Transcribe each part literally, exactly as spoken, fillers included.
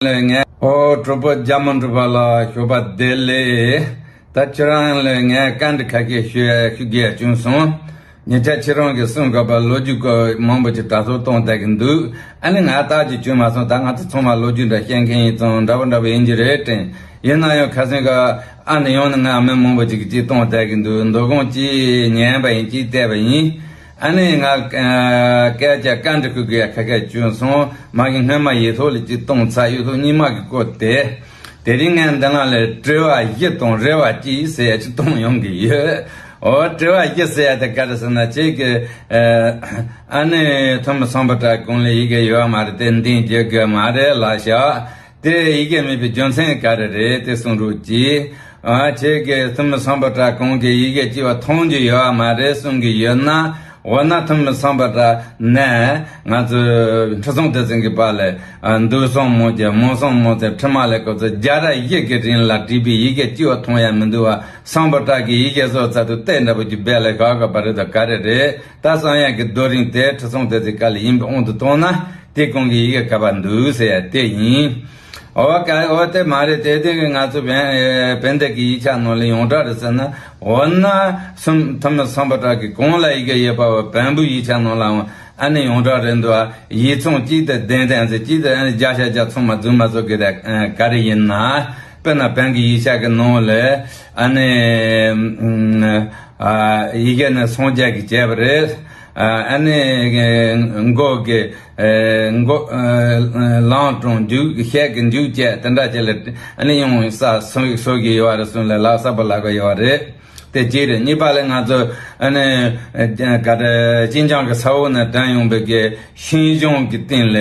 ལས་ངས་ཨོ་གྲོགས་པོ་རྒྱ་མི་འགྲུབ་པ་ལ་ཞོགས་པ་བདེ་ལེགས། ད་ཁྱེད་རང་ལས་ངས་བཀའ་འདྲི་ཁ་ཤས་ཞུ་ཞུ་རྒྱུ་བྱུང་སོང་། ཉེ་ཆར་ཁྱེད་རང་གིས་གསུང་དགོས་པ་ལོ་རྒྱུས་སྐོར་མང་པོ་ཅིག་དྲ་ཐོག་གཏོང་བསྡད་ཀྱི་འདུག་ཨ་ནི་ང་ལྟ་རྒྱུ་བྱུང་མ་སོང་། ད་ང་ཚོ་ཚང་མ་ལོ་རྒྱུས་འདྲ་བཤད་མཁན་ཡིན་ཙང་འདྲ་པོ་འདྲ་པོ་ཡིན་གྱི་རེད་དྲན། ཡིན་ན་ཡང་ཁ་སང་གི་ཨ་ནི་ཡང་ནི་ང་མི་མང་པོ་ཅིག་གིས་ཅིག་གཏོང་བསྡད་ཀྱི་འདུག་འདུག་གོང་ཅིག་ཉན་པ་ཡིན་ཅིག་བལྟས་པ་ཡིན། ཨ་ནི་ང་སྐད་ཆ་བཀའ་འདྲི་ཞུ་དགོས་ཡ་ཁ་ཁ་བྱུང་སོང་། མ་གི་སྔོན་མ་ཡུ་ཐུབ་ལ་ཅིག་གཏོང་ཚར། ཡུ་ཐུབ་རྙིང་མ་གི་སྐོར་དེ། དེ་རིང་ངས་འདི་ནང་ལ་དྲི་བ་བཞི་དང་རེ་བ་གཅིག་ཟེར་ཡ་ཅིག་གཏོང་ཡོང་གི་ཡོད། འོ་དྲི་བ་བཞི་ཟེར་ཡ་དེ་ག་རེ་ཟེར་ན། ཁྱེད་ཀྱི་ཨ་ནི་ཐུ་མི་སམ་བྷོ་ཊ་གོང་ལ་ཡི་གེ་ཡོད་མ་རེད་དེ་འདེང་རྒྱག་དགོས་མ་རེད་ལབ་ཤག་དེ་ཡི་གེ་མེད་པའི་རྒྱུ་མཚན་ག་རེ་རེད་དེ་གསུང་རོགས་གྱིས། ཨ་ཁྱེད་ཀྱིས་ཐུ་མི་སམ་བྷོ་ཊ་གོང་གི་ཡི་གེ་གཅིག་བ་མཐོང་རྒྱུ་ཡོད་མ་རེད་གསུང་གི་ཡོད་ན། འོ་ན་ཐུ་མི་སམ་བྷོ་ཊ་ནས་ང་ཚོ་ཁྲི་སྲོང་ལྡེ་བཙན་གྱི་བར་ལ་ཨ་འདུག་སེ་མོ་བྱས་མོ་སེ་མོ་བྱས་ཁྲི་མ་ལ་སྐབས་སུ་བརྒྱ་ཕྲག་བཞི་གི་རིང་ལ་བྲིས་པའི་ཡི་གེ་གཅིག་བ་མཐོང་ཡ་མི་འདུག་བ། སམ་བྷོ་ཊ་གི་ཡི་གེ་བཟོ་ཚར་དུས་ལྟས་འདྲ་པོ་ཅིག་སྦས་ལ་ག་ག་པ་རེད་ད་ག་རེ་རེད། ད་བསམ་ཡག་གི་རྡོ་རིང་དེ་ཁྲི་སྲོང་ལྡེ་བཙན་སྐབས་ལ་ཡིན་པའི་དབང་དུ་བཏང་ན་དེ་གོང་གི་ཡི་གེ་ག་པར་འདུག་ཟེར་ཡ་དེ་ཡིན། འོ་ག་འོ་དེ་མ་རེད། དེ་དེ་གི་ང་ཚོ་བན་བན་དེ་གི་ཡིག་ཆ་ནང་ལ་ཡོངས་གྲགས་རེད་ཟེར་ན། འོ་ན་སུམ་ཐུ་མི་སམ་བྷོ་ཊ་གི་གོང་ལ་ཡི་གེ་ཡོད་པ་བ་བོན་པོའི་ཡིག་ཆ་ནང་ལའང་ཨ་ནི་ཡོངས་གྲགས་རེད་འདུག་ཨ་ཡིག་ཚང་གཅིག་དེ་གདན་གདན་ཟེར་གཅིག་དེ་ཨ་ནི་བརྒྱ་ཆ་བརྒྱ་ཚང་མ་རྫུན་མ་བཟོ་གི་རེད། ག་རེ་ཡིན་ན་དཔེར་ན་བན་གི་ཡིག་ཆ་གི་ནང་ལ་ཨ་ནི་ཨ་ཡི་གེ་ནི་སངས་རྒྱས་ཀྱིས་བྱས་པ་རེད། ཨ་ནི་མགོ་གི་མགོ་ལང་གྲོང་འཇུག་ཤད་ཀྱི་འཇུག་བཅས་དེ་འདྲ་བྱས་ལ་ཨ་ནི་ཡང་ས་སོ་སོ་གི་ཡོད་རེད། སོང་ལ་ལག་ས་པ་ལག་ག་ཡོད་རེད། དེ་གཅིག་རེད། གཉིས་པ་ལ་ང་ཚོ་ཨ་ནི་ག་རེ་ཅིན་ཅང་གི་ས་འོག་ནས་དྲངས་ཡོང་པའི་གི་ཤིང་གཞོང་གི་སྟེང་ལ་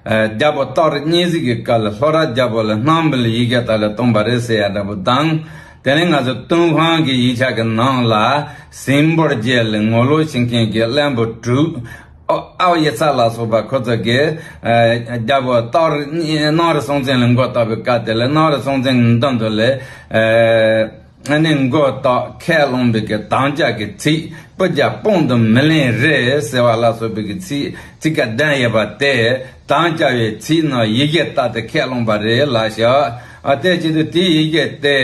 རྒྱལ་པོ་སྟག་རི་གཉན་གཟིགས་ཀྱི་སྐབས་ལ་ལྷོ་ར་རྒྱལ་པོ་ལ་སྣམ་བུ་ལ་ཡི་གེ་དག་ལ་བཏོན་པ་རེད་ཟེར་ཡ་འདྲ་པོ་དང་། དེ་ནས་ང་ཚོ་ཏུན་ཧོང་གི་ཡིག་ཆ་གི་ནང་ལ་ཟིང་པོར་རྒྱལ་ལ་ངོ་ལོག་བྱེད་མཁན་གྱི་བློན་པོ་དྲུག་ཨོ་ཨའོ་ཡེ་ཚ་ལ་སོགས་པ་ཁོ་ཚོ་གིས་རྒྱལ་པོ་སྟག་རི་གཉན་གནམ་རི་སྲོང་བཙན་ལ་མགོ་བཏགས་པའི་སྐབས་དེ་ལ་གནམ་རི་སྲོང་བཙན་གྱི་མདུན་དུ་ལ་ཨ་ནི་མགོ་བཏགས་ཁས་བླངས་པའི་གི་དམ་བཅའ་གི་ཚིག་སྤུ་རྒྱལ་དཔང་དུ་མི་ལེན་རེད་ཟེར་བ་ལ་སོགས་པའི་གི་ཚིག་ཚིག་ཀ་ལྡན་ཡོད་པ་དེ་དམ་བཅའ་བའི་ཚིག་ནང་ཡི་གེ་བཏགས་ཏེ་ཁས་བླངས་པ་རེད་ལབ་ཤག་ཨ་དེ་བྱེད་དུས་དེའི་ཡི་གེ་དེ་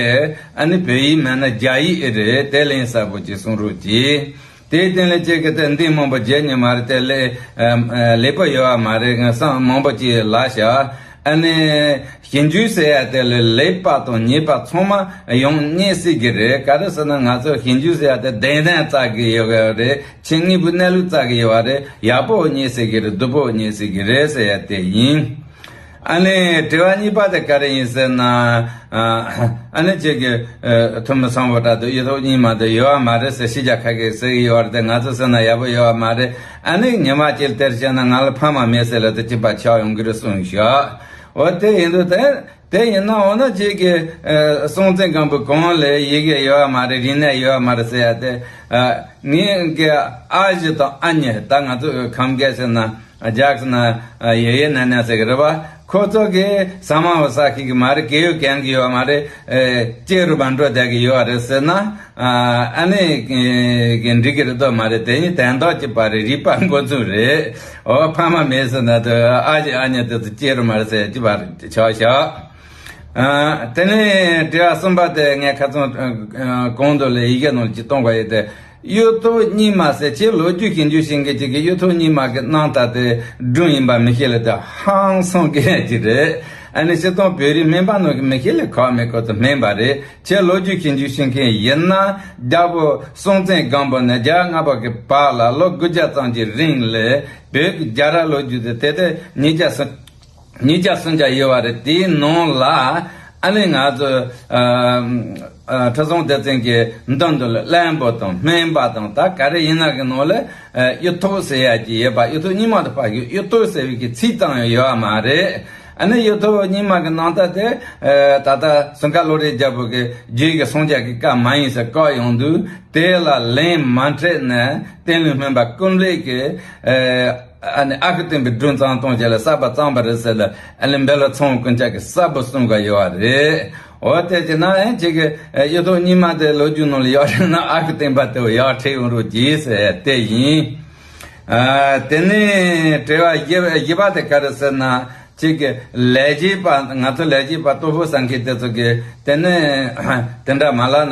ཨ་ནི་བོད་ཡིག་མིན་ན་རྒྱ་ཡིག་རེད། དེ་ལན་གསལ་པོ་ཅིག་གསུང་རོགས་གྱིས། དེའི་སྟེང་ལ་ཅིག་གི་དེ་འདི་མང་པོ་བརྗེད་ཉེ་མ་རེད། དེ་ལས་ལེགས་པོ་ཡོད་བ་མ་རེད། ང་བསམ་མང་པོ་ཅིག་ལབ་ཤག་ཨ་ནི་ཞིབ་འཇུག་ཟེར་ཡ་དེ་ལ་ལེགས་པ་དང་ཉེས་པ་ཚང་མ་ཡོང་རྙེད་སྲིད་ཀྱི་རེད། ག་རེ་ཟེར་ན་ང་ཚོ་ཞིབ་འཇུག་ཟེར་ཡ་དེ་གདེང་གདེང་བཙལ་གི་ཡོད་རེད། ཆེད་དངོས་པོའི་གནས་ལུགས་བཙལ་གི་ཡོད་རེད། ཡག་པོ་རྙེད་སྲིད་ཀྱི་རེད། སྡུག་པོ་རྙེད་སྲིད་ཀྱི་རེད་ཟེར་ཡ་དེ་ཡིན། ཨ་ནི་དྲི་བ་གཉིས་པ་དེ་ག་རེ་ཡིན་ཟེར་ན། ཨ་ནི་ཁྱེད་ཀྱིས་ཐུ་མི་སམ་བྷོ་ཊ་དང་ཡུ་ཐུབ་རྙིང་མ་དེ་ཡོད་བ་མ་རེད་ཟེར་ཕྱི་རྒྱལ་ཁ་ཤས་ཟེར་གི་ཡོད་རེད་དེ། ང་ཚོ་ཟེར་ན་ཡག་པོ་ཡོད་བ་མ་རེད། ཨ་ནི་ཉི་མ་གཅིག་དེར་བྱས་ན་ང་ལ་ཕ་མ་མེད་ཟེར་ལ་དེ་གཅིག་པ་ཆགས་ཡོང་གི་རེད་གསུངས་ཤག་འོ་དེ་ཡིན་དུས་དེ་དེ་ཡིན་ན་འོ་ན་ཁྱེད་ཀྱིས་སྲོང་བཙན་སྒམ་པོའི་གོང་ལ་ཡི་གེ་ཡོད་བ་མ་རེད། རིག་གནས་ཡོད་བ་མ་རེད་ཟེར་ཡ་དེ། ངའི་གི་ཨ་ཞེ་དང་ཨ་མྱེས་ད་ང་ཚོ་ཁམས་སྐད་ཟེར་ན། རྒྱགས་ན་ཡེ་ཡེ་ན་ན་ཟེར་གི་རེད་བ། ཁོ་ཚོ་གི་ཟ་མ་བ་ཟ་ཁི་གི་མ་རེད། གེ་ཡོ་གན་གི་ཡོད་མ་རེད། ཨེ་ཅེ་རུ་བ་འགྲོ་བསྡད་གི་ཡོད་རེད་ཟེར་ན། ཨ་ནི་གི་འགྲིག་གི་རེད་དོ་མ་རེད། དེ་ནི་དན་རྟགས་ཀྱི་པ་རེད། རིག་པ་འགོ་ཚུགས་རེད། འོ་ཕ་མ་མེད་ཟེར་ན་དུ་ཨ་ཅེ་ཨ་ཉེ་དུ་ཅེ་རུ་མ་རེད་ཟེར་ཅི་པ་རེད་ཆོག་ཤག་ཨ་དེ་ནི་དྲི་བ་གསུམ་པ་དེ་ངས་ཁ་ཚོན་གོང་དུ་ལས་ཡི་གེ་ནང་ཅི་གཏོང་བ་ཡོད་དེ། གཡུ་ཐོག་རྙིང་མ་ཟེར་ཁྱེད་ལོ་རྒྱུས་ཞིབ་འཇུག་བྱེད་མཁན་ཅིག་གིས་གཡུ་ཐོག་རྙིང་མ་གི་རྣམ་ཐར་དེ་སྒྲུང་ཡིན་པ་མི་ཤེས་ལ་དེ་ཧང་སང་གི་ཅིག་རེད། ཨ་ནི་སྤྱིར་བཏང་བོད་རིགས་སྨན་པ་ནང་གི་མི་ཤེས་ལ་ཁག་མེད་ཁོ་ཚོ་སྨན་པ་རེད། ཁྱེད་ལོ་རྒྱུས་ཞིབ་འཇུག་བྱེད་མཁན་ཡིན་ན་རྒྱལ་པོ་སྲོང་བཙན་སྒམ་པོ་ནས་རྒྱལ་བ་ལྔ་པ་གི་བར་ལ་ལོ་དགུ་བརྒྱ་ཙམ་གྱི་རིང་ལ་བོད་ཀྱི་རྒྱལ་རབས་ལོ་རྒྱུས་དེ་དེ་དེ་ཉིས་བརྒྱ་སུམ། ཉིས་བརྒྱ་སུམ་བརྒྱ་ཡོད་པ་རེད། དེའི་ནང་ལ་ཨ་ནི་ང་ཚོ་ཨ་ཨ་ཁྲི་སྲོང་ལྡེ་བཙན་གྱི་མདུན་དུ་ལ་བློན་པོ་དང་སྨན་པ་དང་ད་ག་རེ་ཡིན་ན་གི་ནང་ལ་ཨ་གཡུ་ཐོག་ཟེར་ཡ་ཅིག་ཡོད་པ། གཡུ་ཐོག་རྙིང་མ་དུ་ཕ་གི་གཡུ་ཐོག་ཟེར་བའི་གི་ཚིག་ཙམ་ཡང་ཡོད་པ་མ་རེད། ཨ་ནི་གཡུ་ཐོག་རྙིང་མ་གི་ནང་ལྟ་དེ་ཨ་ད་ལྟ་སུམ་མཁའ་བློ་གྲོས་རྒྱལ་པོ་གི་རྒྱུད་ཀྱི་སངས་རྒྱས་ཀྱི་བཀའ་མ་ཡིན་ཟེར་བཀག་ཡོང་དུས། དེ་ལ་ལན་མ་འཕྲད་ནས་བསྟན་ལུང་སྨན་པ་ཀུན་ལེགས་ཀྱིས་ཨ་ནི་ཨ་ཁུ་སྟོན་པའི་སྒྲུང་བརྩམས་གཏོང་བྱས་ལ་གསར་པ་བརྩམས་པ་རེད་ཟེར་ལ་ཨ་ནི་འབེ་ལ་ཚང་ཀུན་ཅག་གིས་གསལ་པོ་གསུང་ག་ཡོད་པ་རེད། འོ་དེ་བྱས་ན་ཨེ་ཁྱེད་ཀྱི་གཡུ་ཐོག་རྙིང་མ་དེ་ལོ་རྒྱུས་ནང་ལ་ཡོད་རེད་ན་ཨ་ཁུ་སྟོན་པ་དེ་ཡར་ཁྲིད་ཡོང་རོགས་གྱིས་ཟེར་དེ་ཡིན། ཨ་དེ་ནས་དྲི་བ་བཞི་བཞི་པ་དེ་ག་རེ་ཟེར་ན། ཅིག་གི་ལས་བྱེད་པ། ང་ཚོ་ལས་བྱེད་པ་སྟོབས་པོ་སངས་རྒྱས་དེ་ཚོ་གི་དེ་ནས་དེ་འདྲ་མ་ལ་ན་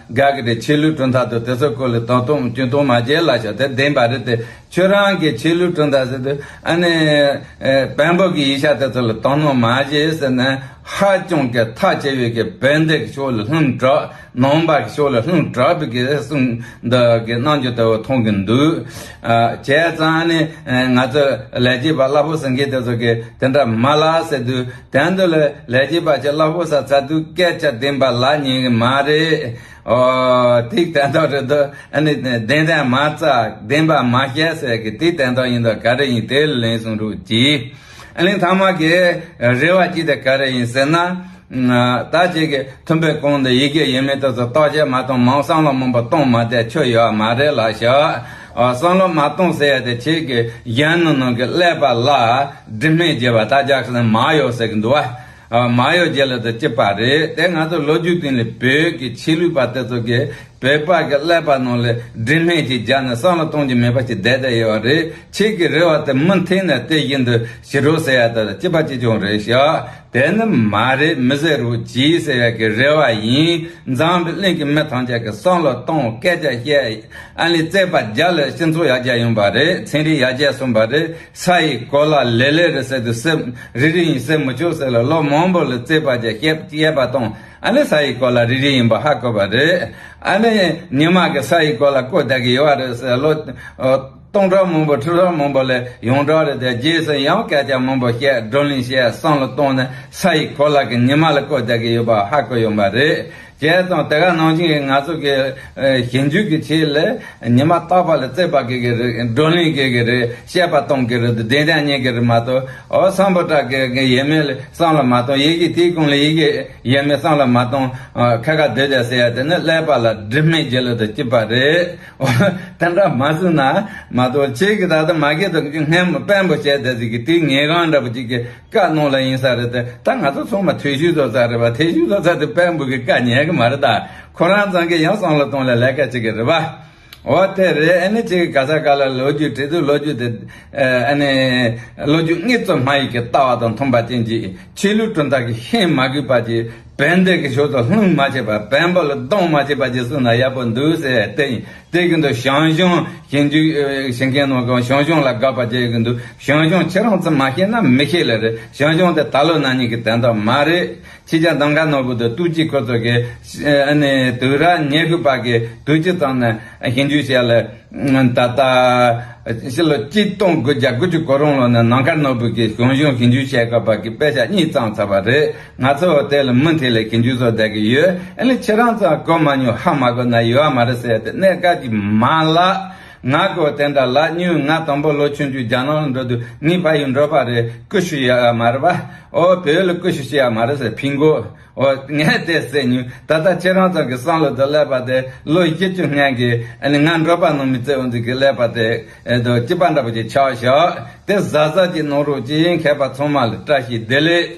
དགའ་གི་རེད། ཆོས་ལུགས་གྲུབ་མཐའ་དང་དེ་ཚོ་སྐོར་ལ་དོ་སྣང་ཅུང་གཏོང་མ་བྱེད་ལ་ཤོག་དེ་བདེན་པ་རེད་དེ། ཁྱོད་རང་གི་ཆོས་ལུགས་གྲུབ་མཐའ་ཟེར་དུས་ཨ་ནི་བོན་པོ་གི་ཡིག་ཆ་དེ་ཚོ་ལ་དོ་སྣང་མ་བྱེད་ཟེར་ན། ཧ་ཅང་གི་ཐག་ཆེ་བའི་གི་བོན་སྡེ་གི་ཕྱོགས་ལ་ལྷུང་དྲགས། ནང་པ་གི་ཕྱོགས་ལ་ལྷུང་དྲགས་པའི་གི་གསུང་འདི་གི་རྣམ་འགྱུར་དེ་བོ་མཐོང་གི་འདུག་བྱས་ཙང་ནི་ང་ཚོ་ལས་བྱེད་པ་གླ་ཕོགས་ཟིན་མཁན་དེ་ཚོ་གི་དེ་འདྲ་མ་ལ་ཟེར་དུས། དོན་དུ་ལས་ལས་བྱེད་པ་ཆེ་གླ་ཕོགས་ས་ཚ་དུས་སྐད་ཆ་བདེན་པ་ལ་ཉན་གི་མ་རེད། ཨོ་དེ་དོན་དག་རེད་དོ། ཨ་ནི་བདེན་དོན་མ་རྩ་བདེན་པ་མ་བཤད་ཟེར་གི་དེ་དོན་དག་ཡིན་དོ། ག་རེ་ཡིན་དེ་ལ་ལན་གསུང་རོགས་གྱིས། ཨ་ནི་ཐ་མ་གི་རེ་བ་ཅིག་དེ་ག་རེ་ཡིན་ཟེར་ན། ད་ཅིག་གི་ཐུམ་པའི་གོང་དུ་ཡི་གེ་ཡིན་མིན་དེ་ཚོ་བརྟག་དཔྱད་མ་གཏོང་མང་བསམ་བློ་མང་པོ་གཏོང་མ་བསྡད་ཆོ་ཡོད་མ་རེད་ལ་ཤག་བསམ་བློ་མ་གཏོང་ཟེར་ཡ་དེ་ཁྱེད་ཀྱི་གཞན་ནང་ནང་གི་ཀླད་པ་ལ་དྲི་མས་བརྒྱབ་པ་ད་རྒྱག་ས་མ་ཡོད་ཟེར་གི་འདུག་བ། མ་ཡོད་རྒྱལ་ལ་དུ་སྐྱིད་པ་རེད་དེ། ང་ཚོ་ལོ་རྒྱུས་སྟེང་ལ་བོད་ཀྱི་ཆོས་ལུགས་པ་དེ་ཚོ་གི་བོད་པ་གི་ཀླད་པ་ནང་ལ་དྲི་མས་ཀྱི་རྒྱ་ནི་བསམ་བློ་གཏོང་རྒྱུ་མེད་པ་ཞིག་བསྡད་བསྡད་ཡོད་རེད། ཁྱེད་ཀྱི་རེ་བ་དེ་མུ་མཐུད་ནས་དེ་བཞིན་དུ་ཞུ་རོགས་ཟེར་ཡ་དེ་སྐྱིད་པ་ཅི་བྱུང་རེད་ཤག་དེ་ནི་མ་རེད། མི་ཟེར་རོགས་གྱིས་ཟེར་ཡ་གི་རེ་བ་ཡིན། འཛམ་བུ་གླིང་གི་མི་ཐམས་ཅད་ཀྱི་བསམ་བློ་གཏོང་སྐད་ཆ་བཤད། ཨ་ནི་རྩོད་པ་རྒྱག་ལ་སྤྱི་ཚོགས་ཡར་རྒྱས་ཡོང་པ་རེད། ཚན་རིག་ཡར་རྒྱས་སོང་པ་རེད། ས་ཡི་གོ་ལ་ལེ་ལེ་རེད་ཟེར་དུས་སེམས་རེ་རེ་ཡིན་ཟེར་མི་ཆོག་ཟེར་ལ་ལོ་མང་པོ་ལ་རྩོད་པ་རྒྱག་བཤད་བཤད་པ་གཏོང་། ཨ་ནི་ས་ཡི་གོ་ལ་རེ་རེ་ཡིན་པ་ཧ་གོ་བ་རེད། ཨ་ནི་ཉི་མ་གི་ས་ཡི་གོ་ལ་བསྐོར་བསྡད་གི་ཡོད་བ་རེད་ཟེར་ལོ། སྟོང་ཕྲག་མང་པོ་ཁྲི་ཕྲག་མང་པོ་ལས་ཡོངས་གྲགས་རེད་དེ། རྗེས་སུ་ཡང་སྐད་ཆ་མང་པོ་བཤད། བགྲོ་གླེང་བཤད། བསམ་བློ་གཏོང་ནས་ས་ཡི་གོ་ལ་གི་ཉི་མ་ལ་བསྐོར་བསྡད་གི་ཡོད་པ་ཧ་གོ་ཡོང་པ་རེད། བྱས་ཙང་དེ་ག་ནང་བཞིན་ང་ཚོ་གི་ཞིབ་འཇུག་གི་ཆེད་ལ་ཉི་མ་རྟག་པ་ལ་རྩོད་པ་གི་གི་རེད། བགྲོ་གླེང་གི་གི་རེད། བཤད་པ་གཏོང་གི་རེད། བདེན་དོན་ཉན་གི་རེད་མ་གཏོགས། ཨོ་སམ་བྷོ་ཊ་གི་གི་ཡས་མས་ལ་བསམ་བློ་མ་གཏོང་། ཡི་གེ་དེའི་གོང་ལ་ཡི་གེ་ཡས་མས་བསམ་བློ་མ་གཏོང་། ཁ་ཁ་སྡོད་བསྡད་ཟེར་ཡ་དེ་ནི་ཀླད་པ་ལ་དྲི་མས་བརྒྱབ་ལ་དུ་སྐྱིད་པ་རེད། དེ་འདྲ་མ་བཟོས་ན་མ་གཏོགས། ཁྱེད་ཀྱི་ད་ལྟ་མ་གི་དང་སྔན་མ་དཔོན་པོ་བྱས་བསྡད་ཟིག་གི་དེའི་ངེས་གང་འདྲ་པོ་ཅིག་གི་བཀའ་གནང་ལ་ཡིན་ས་རེད་དེ། ད་ང་ཚོ་ཚང་མ་ཐོས་བཞུགས་བཟོ་ས་རེད་པ། ཐོས་བཞུགས་བཟོ་ས་དེ་དཔོན་པོ་གི་བཀའ་ཉན་གི་མ་རེད། ད་ཁོ་རང་ཚང་གི་ཡང་བསམ་བློ་གཏོང་ལ་ལས་ཀ་བྱེད་གི་རེད་པ། འོ་དེ་རེད། ཨ་ནི་ཅིག་ག་ས་ག་ལ་ལོ་རྒྱུས་བྲིས་དུས་ལོ་རྒྱུས་དེ་ཨ་ནི་ལོ་རྒྱུས་དངོས་སུ་སྨྲ་བའི་གི་ལྟ་བ་དང་མཐུན་པ་ཅན་གྱི་ཆོས་ལུགས་གྲུབ་མཐའ་གི་ཤན་མ་དགོས་པ་ཅིག་བན་དེ་གི་ཕྱོགས་སུ་ལྷུང་མ་བྱེད་པ། བན་པོ་ལ་སྡང་མ་བྱེད་པ་ཅིག་གསུངས་ན་ཡག་པོ་འདུག་ཟེར་དེ་ཡིན། དེ་གི་འདུག་ཞང་ཞུང་ཞིབ་འཇུག་བྱེད་མཁན་ནང་གི་ཞང་ཞུང་ལ་དགག་པ་བྱེད་གི་འདུག་ཞང་ཞུང་ཁྱེད་རང་ཚོ་མ་ཤེས་ན་མི་ཤེས་ལེ་རེད། ཞང་ཞུང་དེ་ད་ལོ་ན་ནིང་གི་དོན་དག་མ་རེད། ཕྱི་རྒྱལ་ལྡང་ཁ་ནོར་བུ་དང་ཏུའུ་ཅི་ཁོ་ཚོ་གི་ཨ་ནི་དུས་རབས་ཉེར་དགུ་པ་གི་དུས་ཅི་ཙམ་ནས་ཞིབ་འཇུག་བྱས་ལ། ད་ལྟ་ཕྱི་ལོ་གཅིག་སྟོང་དགུ་བརྒྱ་དགུ་བཅུ་གོ་རོང་ལོ་ནས་ལྡང་ཁ་ནོར་བུ་གི་ཞང་ཞུང་ཞིབ་འཇུག་བྱས་དགོས་པ་གི་དཔེ་ཆ་གཉིས་བརྩམས་ཚར་བ་རེད། ང་ཚོ་དེ་ལ་མུ་མཐུད་ལ་ཞིབ་འཇུག་བཟོ་བསྡད་ཀྱི་ཡོད། ཨ་ནི་ཁྱེད་རང་ཚོ་གོ་མ་མྱོང་ཧ་མ་གོ་ན་ཡོད་མ་རེད་ཟེར་ཏེ་གནད་འགག་ཅིག་མ་ལ། ང་གོ་དེ་འདྲ་ལ་ཉུང་། ང་དང་པོ་ལོ་ཆུང་ཆུང་རྒྱ་ནག་ལ་འགྲོ་དུས་ངའི་ཕ་ཡུལ་འགྲོ་པ་རེད། ཀུ་ཤུ་ཡ་མ་རེད་པ། ཨོ་བོད་ལ་ཀུ་ཤུ་ཤི་ཡ་མ་རེད་ཟེར་ཕིང་གོ། ཨོ་ངས་དེ་ཟེར་མྱོང་། ད་ལྟ་ཁྱེད་རང་ཚོ་གི་བསམ་བློ་དུ་ཀླད་པ་དེ་ལོ་བཞི་བཅུ་སྔོན་གྱི་ཨ་ནི་ང་འགྲོ་པ་ནང་མི་བརྩེ་བ་འདི་གི་ཀླད་པ་དེ་ཨེ་དོ་སྐྱིད་པ་འདྲ་པོ་ཅིག་ཆགས་ཤག་དེ་གཟབ་གཟབ་ཅིག་གནང་རོགས་ཅིག་མཁས་པ་ཚང་མ་ལ་བཀྲ་ཤིས་བདེ་ལེགས།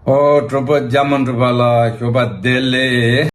ཨོ་གྲོགས་པོ་རྒྱ་མོ་འགྲུབ་པ་ལ་ཞོགས་པ་བདེ་ལེགས།